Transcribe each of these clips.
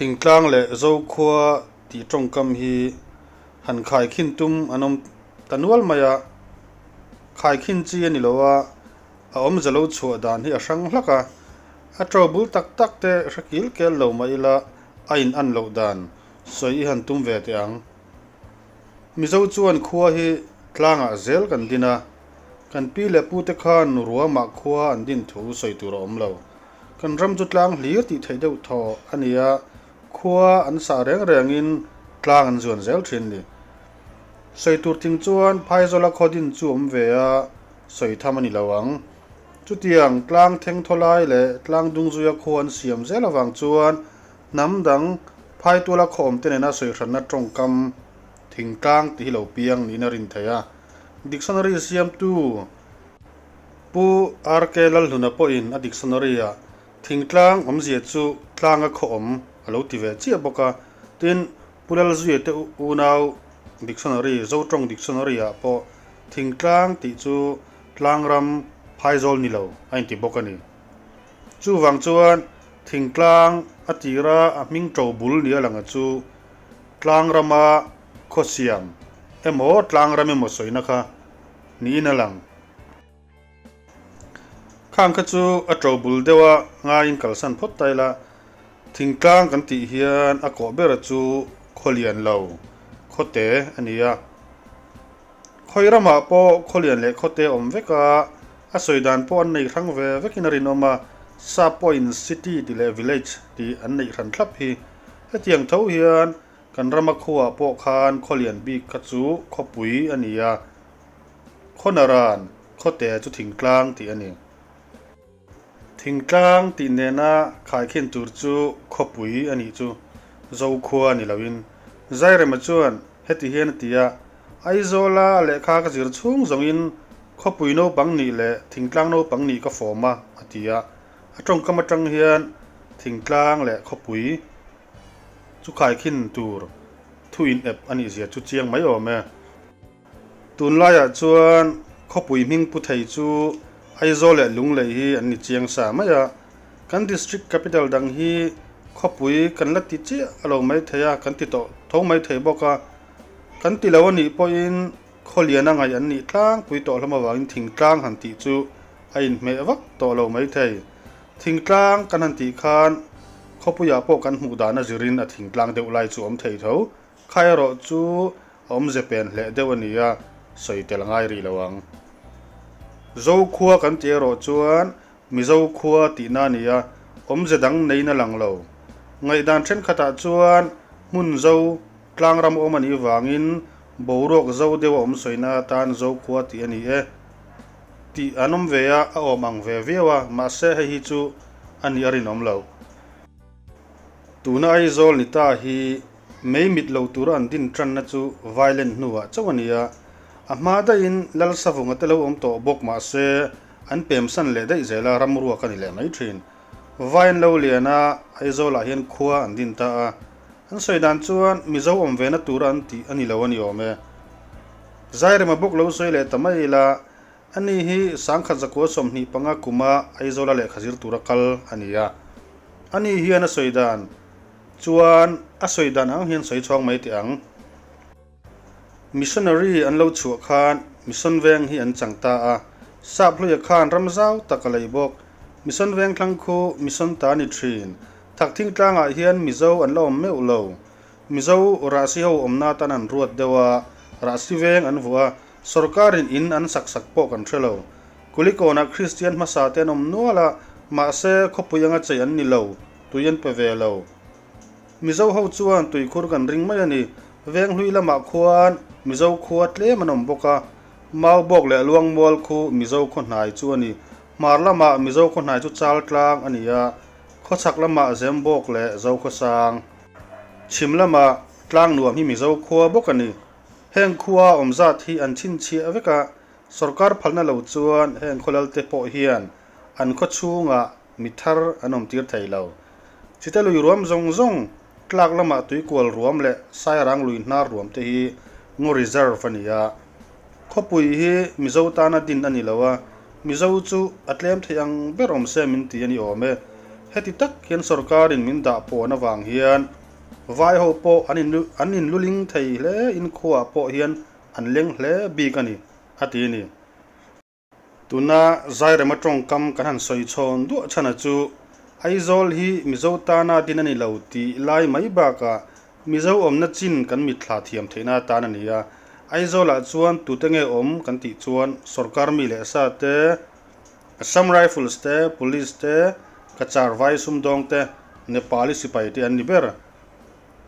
Thingtlang leh Zokhua tih tawngkam hi han khaikhin tum an awm ta nual mai a, khaikhin chi a ni lo a, a awmze lo chhuah dan hi a hrang hlak a, a to bul tak tak te hre kil kel lo mah ila a in an loh dan sawi i han tum ve teh ang. Mizo chuan khua hi tlangah zel kan din a, kan pi leh pute khan ruamah khua an din thu sawi tur a awm lo. Kan ram chu tlang hlir tih theih deuh thaw a ni a, khua an sah reng rengin tlang an zuan zel thin ni. Sawi tur ting chuan Phaizawla khaw din chu awm ve a, sawi tham a ni lo ang. Chutiang tlang thengthaw lai leh tlang dungzuia khua an siam zel avang chuan hnam dang Phaituala khaw awmte nena sawi hranna tawngkam thingtlang tih hi lo piang niin a rin theih a. Dictionary siamtu Pu RK Lalhluna pawhin a dictionary-ah thingtlang awmzia chu tlanga khaw awm a lo ti ve chiah bawk a. Tin, Pu Lalzuia te unau dictionary, Zotawng dictionary-ah pawh thingtlang tih chu tlangram phaizawl ni lo a inti bawk a ni. Chuvang chuan thingtlang a tira a hming to bul nia langa chu tlangrama khawsiam emaw tlangram emaw sawina kha niin a lang. Khang kha chu a to bul deuh a ngaiin kalsan phawt ta ila, thingtlang kan tih hian a kawh bera chu khawlian lo khawte a ni a. Khawi ramah pawh khawlian leh khawte awm vek a, a sawi dan pawh an nei hrang ve vekin a rinawm a, sap pawhin city tih leh village tih an neih hran thlap hi. Hetiang tho hian kan rama khuaah pawh khan khawlian bik kha chu khawpui a ni a, khawnaran khawte chu thingtlang tih a ni. Thingtlang tih nena khaikhin tur chu khawpui a nih chu Zokhua ni loin Zairema chuan Heti hian a ti a, Aizawla lehkha ka zir chhung zawngin khawpui naupang nih leh thingtlang naupang nih ka fawm a, a ti a. A tawngkam atang hian thingtlang leh khawpui chu khaikhin tur thu in ep a nih zia chu chiang mai awm e. Tunlaiah chuan khawpui hming pu thei chu Aizawl leh Lunglei hi an ni chiang sa mai a. Kan district capital dang hi khawpui kan la ti chiah a lo mai thei a, kan ti tawh tho mai thei bawk a. Kan ti lo a nih pawhin khawlian a ngaih an nih tlangpui tawh hlawm avangin thingtlang han tih chu a inhmeh vak tawh lo mai thei. Thingtlang kan han tih khan khawpuiah pawh kan hmuh dan a zirin a thingtlang deuh lai chu awm thei tho. Kha erawh chu a awmze pen hleh deuh a ni a, sawi tel ngai rih lo ang. Zokhua kan tih erawh chuan Mizo khua tihna a ni a, awmze dang neiin a lang lo. Ngaihdan thenkhatah chuan hmun zo tlangram awm a nih vangin boruak zo deuh a awm sawina atan zo khua tih a ni e tih an awm ve a, a awm ang ve viau a, mahse hei hi chu a nih a rinawm lo. Tuna Aizawl ni ta hi mei mit lo tura an din tanna chu violent hnuah chauh a ni a, a hma daihin Lalsavunga te lo awm tawh bawk mahse An pemsan leh daih zel a, ramruak a ni leh mai thin. Vain lo lian a, Aizawlah hian khua an din ta a. An sawi dan chuan Mizo awm ve na tura an tih a ni lo a ni awm e. Zairema bawk lo sawi leh ta mai ila, ani hi sangkhat zakua 25 kuma Aizawla lehkha zir tura kal a ni a. Ani hian a sawi dan chuan a sawi dan ang hian sawi chhawng mai teh ang. Missionary an lo chhuah khan Mission Veng hi an chang ta a, Sap hluia khan ram zau tak a lei bawk. Mission Veng thlang khu Mission ta ni thin. Thakthing tlangah hian Mizo an la awm meuh lo. Mizo Rahsi ho awmna atan an ruat deuh a, Rahsi Veng an vuah a, sorkarin in an sak sak pawh kan hre lo. Kulikawnah Kristian hmasa te an awm nual a, mahse khawpui anga chei an ni lo, tui an pe ve lo. Mizo ho chuan tuikhur kan ring mai a ni. Venghlui lamah khuan Mizo khua tlem an awm bawk a, Maubawk leh Luangmual khu Mizo khaw hnai chu a ni. Hmar lamah Mizo khaw hnai chu Chaltlang a ni a, khawchhak lamah Zembawk leh Zokhawsang. Chhim lamah Tlangnuam hi Mizo khua bawk a ni. Heng khua awm zat hi an chhinchhiah vek a, sorkar phalna lo chuan heng khawlalte pawh hian an khaw chhungah mi thar an awm tir thei lo. Chite lui ruam zawng zawng, tlak lamah tuikual ruam leh sairang lui hnar ruam te hi ngaw reserve a ni a. Khawpui hi Mizo tana din a ni lo a, Mizo chu a tlem thei ang ber awm se min ti a ni awm e. Heti tak hian sorkarin min dah pawn avang hian vai ho pawh an in an inluling thei hle in khuaah pawh hian an leng hle bik a ni, a ti a ni. Tuna Zairema tawngkam kan han sawi chhawn duah chhana chu Aizawl hi Mizo tana din a ni lo tih lai mai bakah Mizo awmna chin kan mitthla thiam theihna atan a ni a. Aizawlah chuan tute nge awm kan tih chuan sorkar mi leh sa te, Assam Rifles te, Police te, Cachar vai sumdawng te, Nepali sipai te an ni ber.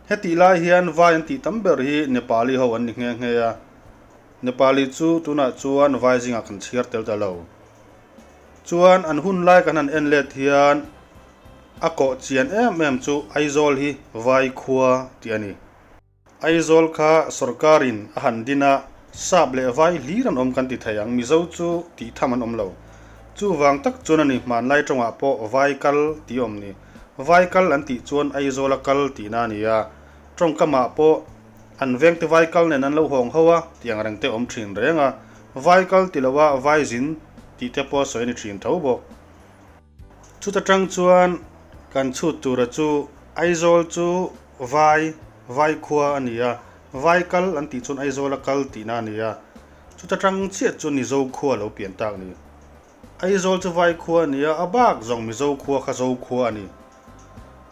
Hetih lai hian vai an tih tam ber hi Nepali ho an ni nghe nghe a. Nepali chu tunah chuan vai zingah kan chhiar tel ta lo. Chuan an hun lai kan han en let hian a kawh chian em em chu Aizawl hi vai khua tih a ni. Aizawl kha sorkarin a han din a, sap leh vai hlir an awm kan ti thei ang, Mizo chu tih tham an awm lo. Chuvang tak chuan a ni hmanlai tawngah pawh vai kal tih a awm ni. Vai kal an tih chuan Aizawla kal tihna a ni a, tawngkamah pawh an vengte vai kal nen an lo hawng ho a tih ang reng te awm thin reng a, vai kal ti loa vai zin tih te pawh a sawi a ni thin tho bawk. Chuta tang chuan kan chhut tura chu Aizawl chu vai, vai khua a ni a, vai kal an tih chuan Aizawla kal tihna a ni a, chuta tang chiah chu Mizo khua lo pian tak ni. Aizawl chu vai khua a ni a, a bak zawng Mizo khua kha Zo khua a ni.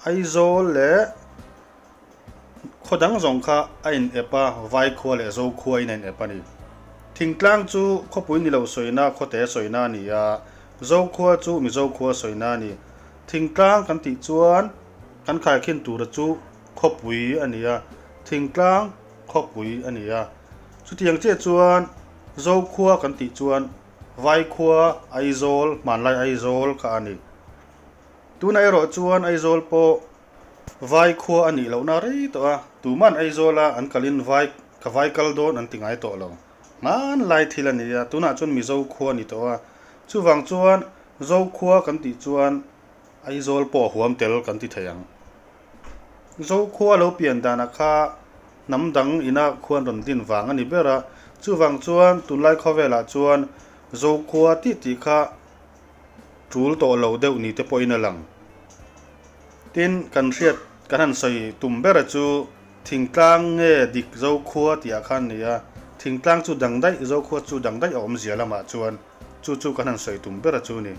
Aizawl leh Khaw dang zawng kha a in ep a, vai khua leh zo khua in a in ep a ni. Thingtlang chu khawpui ni lo sawina khawte sawina a ni a, zo khua chu Mizo khua sawina a ni. Thingtlang kan tih chuan kan khaikhin tura chu khawpui a ni a, thingtlang khawpui a ni a. Chutiang chiah chuan zo khua kan tih chuan vai khua Aizawl, hmanlai Aizawl kha a ni. Tunah erawh chuan Aizawl pawh Vai khua a nih lohna rei tawh a, tuman Aizawla an kalin vai ka vai kal dawn an ti ngai tawh lo. Hmanlai thil a ni a, tunah chuan Mizo khua a ni tawh a, chuvang chuan Zo khua kan tih chuan Aizawl pawh a huam tel kan ti thei ang. Zo khua lo pian danah kha hnam dang ina khuan rawn din vang a ni ber a, chuvang chuan tunlai khawvelah chuan Zo khua tih tih kha tul tawh lo deuh ni te pawhin a lang. Tin, kan hriat kan han sawi tum bera chu thingtlang nge dik Zokhua tih ah khan ni a, thingtlang chu dang daih, Zokhua chu dang daih a awmzia lamah chuan chu chu kan han sawi tum bera chu ni.